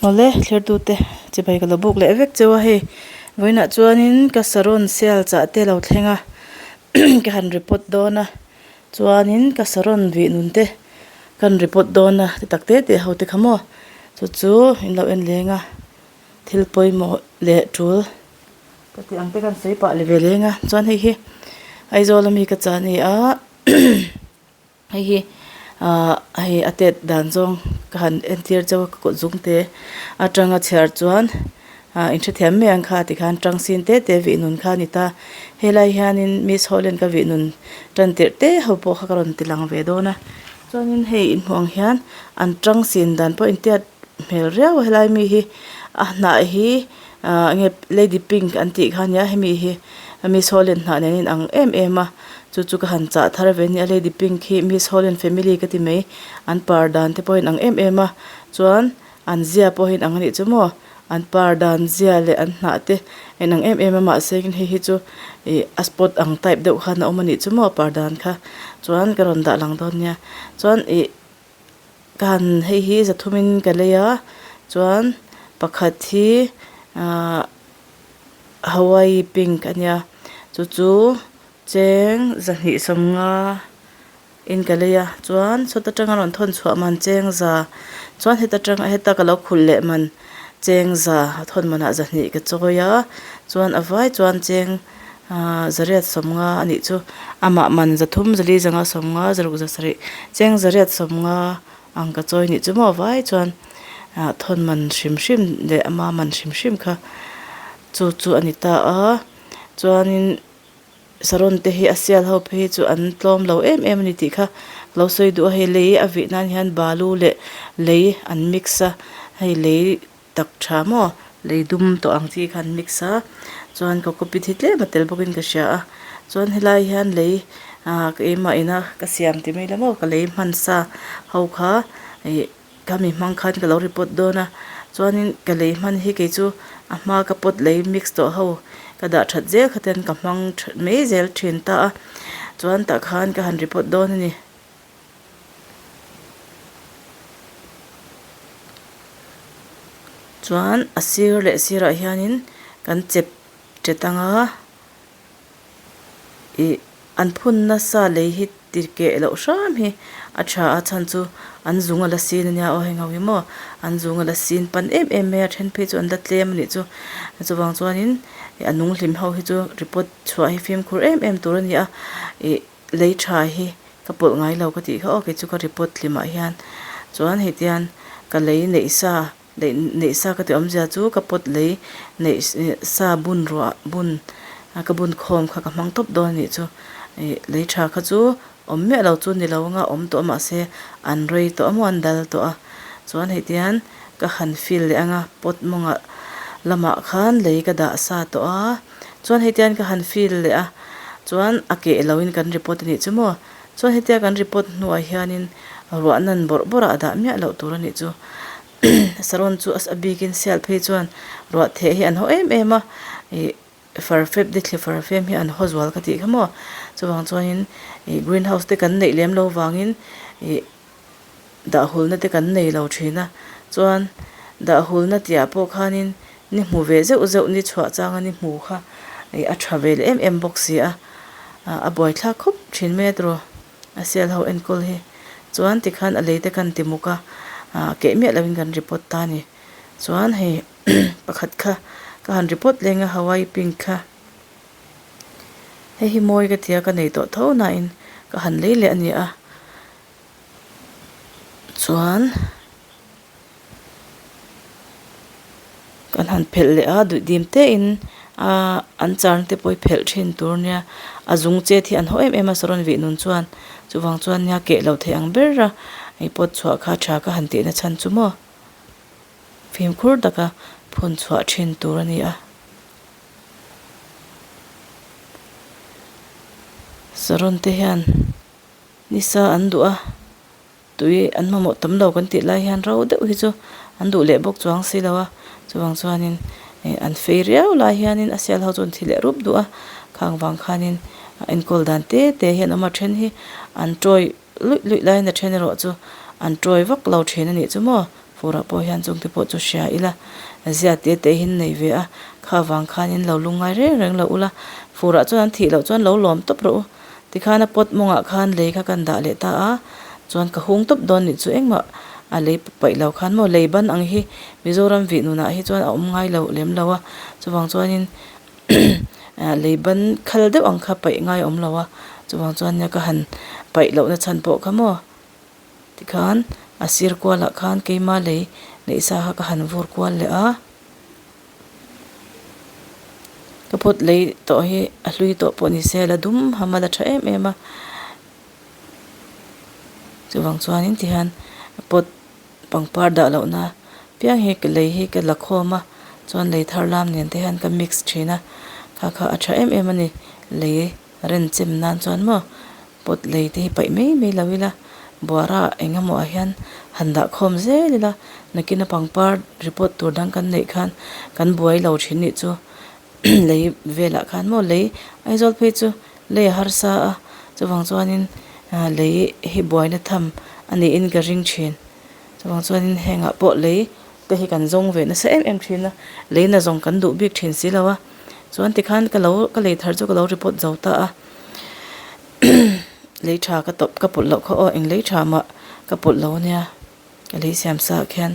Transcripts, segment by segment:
Awle thlertute chibai ka lo buk leh vek cheu a hei vawiinah chuanin ka saron sial chah te lo thleng a ka han report dawn a chuanin ka saron vih nun te ka han report dawn a ti tak te te ho te kha maw chu chu in lo en leng a thil pawimawh leh tul ka tih ang te khan sawi pah leh ve leng a chuan hei hi Aizawl ami ka chah a ni a. Hei hi ahh hei a tet dan zawng ka han entir chauh a ka kut zung te atanga chhiar chuan ah inhrethiam mai ang kha tikhan tang sin te te vih nun kha a ni ta helai hianin miss Holland ka vih nun tan tirh te ho pawh kha ka rawn ti lang ve dawn a chuanin hei inhmuh ang hian an tang sin dan pawh intiat hmel riau a helai mi hi a hnah hi. Ahh enge lady pink an tih kha ania hemi hi miss holland hnah nen a inang em em a chu chu ka han chah thar ve ania lady pink hi miss holland family ka ti mai an par dan te pawh a inang em em a chuan an zia pawh a inang anih chu maw an par dan zia leh an hnah te a inang em em a mahse hei hi chu ih a spot ang type deuh khan a awm anih chu maw par dan kha chuan ka rawn dah lang dawn nia chuan ih. Ka han hei hi zathumin ka lei a chuan pakhat hi ahh hawaii pink a nia chu chu cheng zahnih sawmnga in ka lei a chuan sawta tanga rawn thawn chhuah man cheng za chuan heta tang heta ka lo khulh leh man cheng za a thawn manah zahnih ka chawi a chuan a vai chuan cheng. Ahh zariat sawmnga a nih chu amah man zathum zali zanga sawmnga zaruk zasarih cheng zariat sawmnga ang ka chawi nih chu maw vai chuan ah thawn man hrim hrim leh ama man hrim hrim kha chu chu a ni ta a chuanin saron te hi a sial ho phei hi chu an tlawm lo em em a ni tih kha ka lo sawi duh a hei lei a vih nan hian balu leh lei an mix a hei lei. Tak tha maw lei dum tawh ang chi kha an mix a chuan cocopeat hi tlem a tel bawkin ka hria a chuan helai hian lei ah keimah ina ka siam ti mai la maw ka lei hman sa ho kha ih khami hmang khan ka lo report dawn a chuanin ka lei hman hi kei chu a hma ka pot lei mix tawh ho ka dah that zel kha ten ka hmang mai zel thin ta a chuan tah khan ka han report dawn a ni. Chuan a sir leh sirah hianin kan chep ṭet ang a ih an phun nasa lei hi ti keh loh hram hi a ṭha a chhan chu an zung a la sin ania aw heng ho hi maw an zung a la sin pan em em mai a then phei chu an la tlem a nih chu chuvang chuanin a nung hlim ho hi chu report chhuah hi fimkhur em em tur a ni a ih. Lei tha hi ka pawlh ngai lo ka tih kha aw kei chu ka report hlimah hian chuan hei tian ka lei neih sa lei neih sa ka tih awmzia chu ka pot lei neih sa bun ruah bun ka bun khawm kha ka hmang tawp dawn a nih chu ih lei tha kha chu awm miah lo chu ni lo anga awm tawh a mahse an rei tawh a maw an dal tawh a chuan hei tian ka han fill leh anga pot mawngah lamah khan lei ka dah sa tawh a. Chuan hetian ka han feel leh a, chuan a keh loin kan report a nih chu maw? Chuan hetia kan report hnuah hianin ruah nan bawrh bawrh ah a dah miah loh tur a nih chu. Saron chu a bikin sial phei chuan ruah theh hi an haw em em a, ih farfep te thli farfem hi an haw zual ka tih kha maw? Chuvang chuanin ih green house te kan neih lem lo vangin ih Dahulna te kan nei lo thin a, chuan dahulna tihah pawh khanin ni hmu ve zeuh zeuh ni chhuah changa ni hmu kha ih a tha ve leh em em bawk si a, a buaithlak khawp thin mai a tiraw a sial ho enkawl hi. Chuan tikhan a lei te kan ti muk a, keh miah loin kan report ta a ni. Chuan hei pakhat kha ka han report leng a Hawaii pink kha. Hei hi mawi ka ti a, ka nei tawh tho nain ka han lei leh a ni a. Chuan kan han phelh leh a duh dim te in ahh an char te pawh hi phelh thin tur nia a zung chet hi an haw em em a saron vih nun chuan chuvang chuan nia keh lo theih ang ber a hei pawt chhuah kha tha ka han tih na chhan chu maw fimkhur taka phun chhuah thin tur a ni a. Saron te hian. Nisa an duh a, tui an mamawh tam lo kan tih lai hian ro deuh hi chu an duh leh bawk chuang si lo a, chuvang chuanin ih an fei riau lai hianin a sial ho chu an thi leh rup duh a, khang vang khanin a enkawl dan te te hian awm a, then hi an tawi luih luih laiin a then erawh chu an tawi vak lo thin a nih chu maw. Furah pawh hian chungte pawh chu hria ila, zia te te hi an nei ve a, kha vang khanin lo lungngai reng reng lo ula, furah chuan an thih loh chuan lo lawm tawp rawh u. Tikhan a pot mawngah khan lei kha kan dah leh ta a, chuan ka hung tawp dawn nih chu engmah a lei paih lo khan maw lei ban ang hi Mizoram vih nunah hi chuan a awm ngai lo lem lo a, chuvang chuanin lei ban khal deuh ang kha paih ngai a awm lo a, chuvang chuan nia ka han paih lohna chhan pawh kha maw tikhan a sir kualah khan keima lei neih sa kha ka han vur kual leh a. Ka phawt lei tawh hi a hlui tawh pawh ni se la dum ham a la tha em em a chuvang chuanin tihian pot pangpar dah lohna piang hi ka lei hi ka la khawm a chuan lei thar lam nen te hian ka mix thin a kha kha a tha em em a ni lei renchem nan chuan maw. Pot lei te hi paih mai mai lo ila, buara eng emaw ah hian han dah khawm zel ila, nakina pangpar report tur dang kan neih khan kan buai lo thin nih chu lei velah khan maw lei Aizawl phei chu lei a harsa a, chuvang chuanin lei hi buaina tham a niin ka ring thin. Chuvang chuanin hengah pawh lei te hi kan zawng ve nasa em em thin a, lei na zawng kan duh bik thin si lo a, chuan tikhan ka lo ka lei thar chu ka lo report zo ta a. Lei tha ka tawp ka pawlh loh kha aw eng lei tha mah ka pawlh lo ania ka lei siam sa ah khian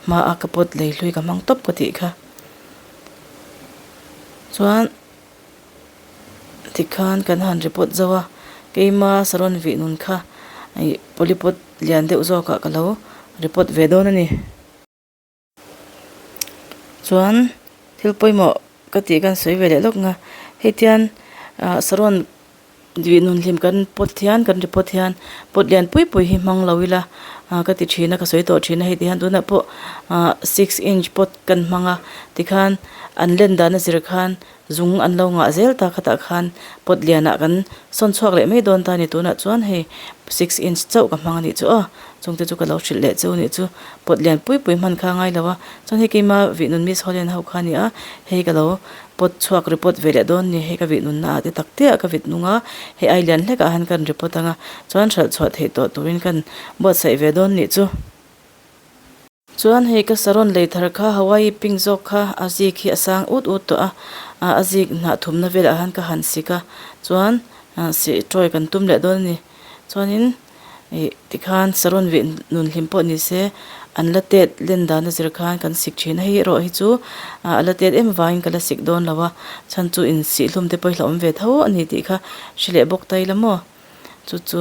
hma a ka pawt lei hlui ka hmang tawp ka tih kha chuan tikhan kan han report zo a keima saron vih nun kha ih polypot lian deuh zawk ah ka lo report ve dawn a ni. Chuan thil pawimawh ka tih kan sawi ve leh lawk nga hei tian ah saron duh nun hlim kan pawt hian kan ri pawt hian pawt lian pui pui hi hmang lo ila ah ka ti thin a ka sawi tawh thin a hei ti hian tunah pawh ah six inch pawt kan hmang a tikhan an len dan a zir khan Zung an lo ngah zel ta khatah khan pot lianah kan sawn chhuak leh mai dawn ta a ni. Tunah chuan hei six inch chauh ka hmang a nih chu aw. Chungte chu ka lo hrilh leh cheu nih chu. Pot lian pui pui hman kha a ngai lo a. Chuan hei keima vih nun Miss Holland ho kha a ni a. Hei ka lo pot chhuak report ve leh dawn ni. Hei ka vih nunna ah te tak te ah ka vit nung a. Hei ai lian hlek ah han kan report ang a. Chuan hralh chhuah theih tawh turin kan buatsaih ve dawn nih chu. Chuan hei ka saron lei thar kha Hawaii pink zawk kha a zik hi a sang ut ut tawh a, a zik hnah thumna velah khan ka han sik a, chuan sih tawi kan tum leh dawn a ni. Chuanin ih tikhan saron vih nun hlim pawh ni se an la tet len dan a zir khan kan sik thin a, hei erawh hi chu a la tet em avangin ka la sik dawn lo a, chhan chu insih hlum te pawh hi hlauhawm ve tho a ni tih kha hre leh bawk ta ila maw. Chu chu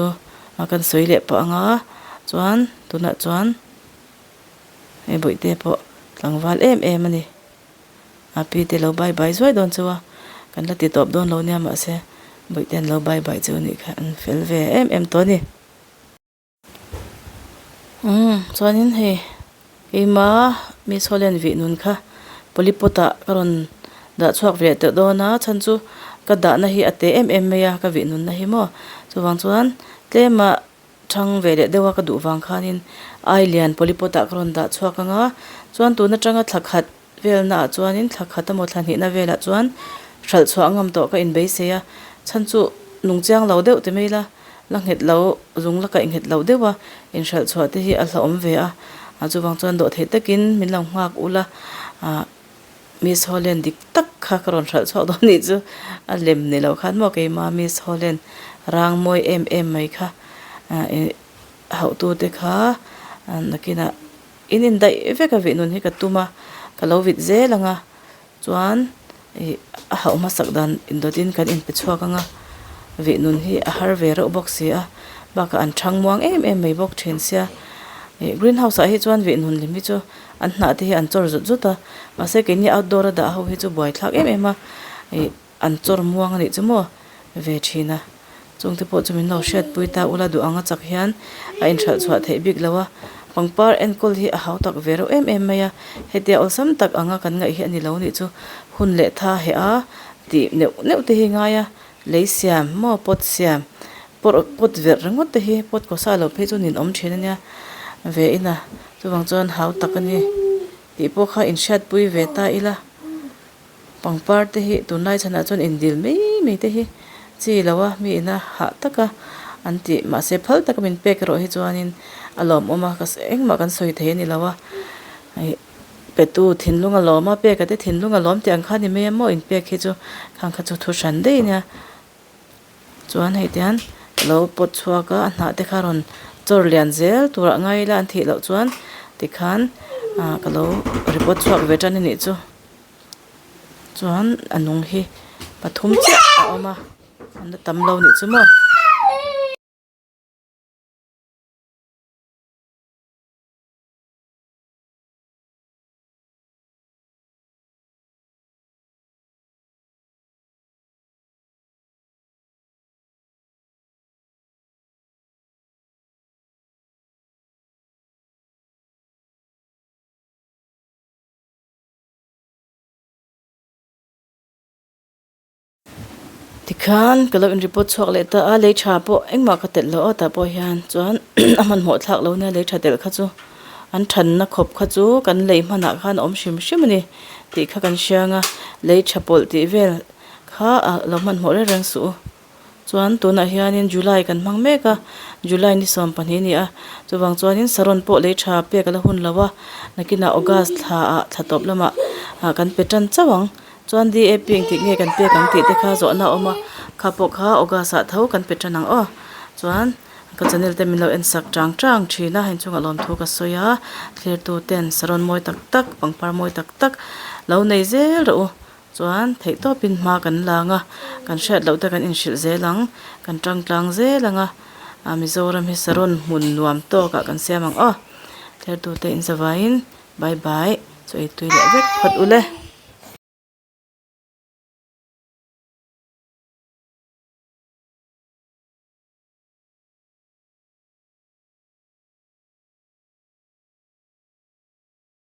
kan sawi leh pah ang a, chuan tunah chuan. Hei bawihte pawh tlangval em em a ni. A pi te lo bye bye zuai dawn cheu a, kan la ti tawp dawn lo nia mahse bawihte an lo bye bye cheu nih kha an fel ve em em tawh a ni. Umm chuanin hei keima Miss Holland vih nun kha polypot ah ka rawn dah chhuak ve tawh dawn a chhan chu ka dahna hi a te em em mai a ka vih nunna hi maw chuvang chuan tlema Thang ve leh deuha ka duh vang khanin ai lian polypot ah ka rawn dah chhuak ang a, chuan tun atanga thla khat velna ah chuanin thla khat emaw thla hnihna velah chuan hralh chhuah ngam tawh ka inbeisei a, chhan chu nung chiang lo deuh ti mai ila la nghet lo zung la kaih nghet lo deuh a inhralh chhuah te hi a hlauhawm ve a, chuvang chuan dawhtheih takin min lo nghak ula ah. Miss Holland dik tak kha ka rawn hralh chhuak dawn nih chu a lem ni lo khan maw keima Miss Holland rang mawi em em mai kha ih hauhtute kha nakinah in indaih vek a vih nun hi ka tum a ka lo vit zel ang a chuan ih a hauh hmasak dan indawtin kan inpe chhuak ang a vih nun hi a har ve reuh bawk si a bakah an thang muang em em mai bawk thin sia ih green house ah hi chuan vih nun hlim hi chu. An hnah te hi an chawr zut zut a, mahse keini outdoor a dah ho hi chu buaithlak em em a, ih an chawr muang a nih chu maw ve thin a, chungte pawh chu min lo hriatpui ta ula duh ang a chak hian a inhralh chhuah theih bik lo a, pangpar enkawl hi a hau tak ve reuh em em mai a, hetia awlsam tak anga kan ngaih hi a ni lo nih chu hun leh tha heh a tih neuh neuh te hi ngai a, lei siam maw pot siam pawt pawt verh ringawt te hi pawt kaw sa lo phei chu nin awm thin a nia ve in a. Chuvang chuan hau tak a ni tih pawh kha inhriatpui ve ta ila, pangpar te hi tunlai chhanah chuan indil mai mai te hi chi lo a, mi ina hah taka an tih mahse phal taka min pek erawh hi chuanin A lawmawm a, ka engmah kan sawi thei a ni lo a, ih petu thinlung a lawm a, peka te thinlung a lawm tih ang kha a ni mai a maw inpek hi chu khang kha chu thu hran daih a nia. Chuan hei tihian ka lo pawt chhuak a, a hnah te kha rawn chawr lian zel turah ngai ila an thih loh chuan tikhan ah ka lo report chhuak ve tan a nih chu. Chuan a nung hi pathum chiah a awm a, an la tam lo nih chu maw. Tikhan ka lo in report chhuak leh ta a, lei tha pawh engmah ka telh lo aw tah pawh hian chuan a hmanhmawh thlak lo nia lei tha telh kha chu an thanna khawp kha chu kan lei hmanah khan a awm hrim hrim a ni tih kha kan hriang a, lei tha pawlh tih vel kha a lo hmanhmawh reng reng suh u. Chuan tunah hianin July kan hmang mek a, July ni 12 a ni a, chuvang chuanin Saron pawh lei tha pek a la hun lo a, nakinah August thla ah thla tawp lamah ah kan pe tan chauh ang. Chuan DAP engtik nge kan pek ang tih te kha zawhna a awm a, kha pawh kha August ah tho kan pe tan ang aw. Chuan ka channel te min lo en sak chang chang thin a, heng chungah lawmthu ka sawi a, thlirtu ten Saron mawi tak tak, pangpar mawi tak tak lo nei zel rawh u. Chuan theih tawpin hma kan lang a, kan hriat loh te kan inhrilh zel ang, kan tangtlang zel ang a, Mizoram hi Saron hmun nuam tawkah kan siam ang aw. Thlertute in zavaiin bye bye, chaw ei tui leh vek phawt ule.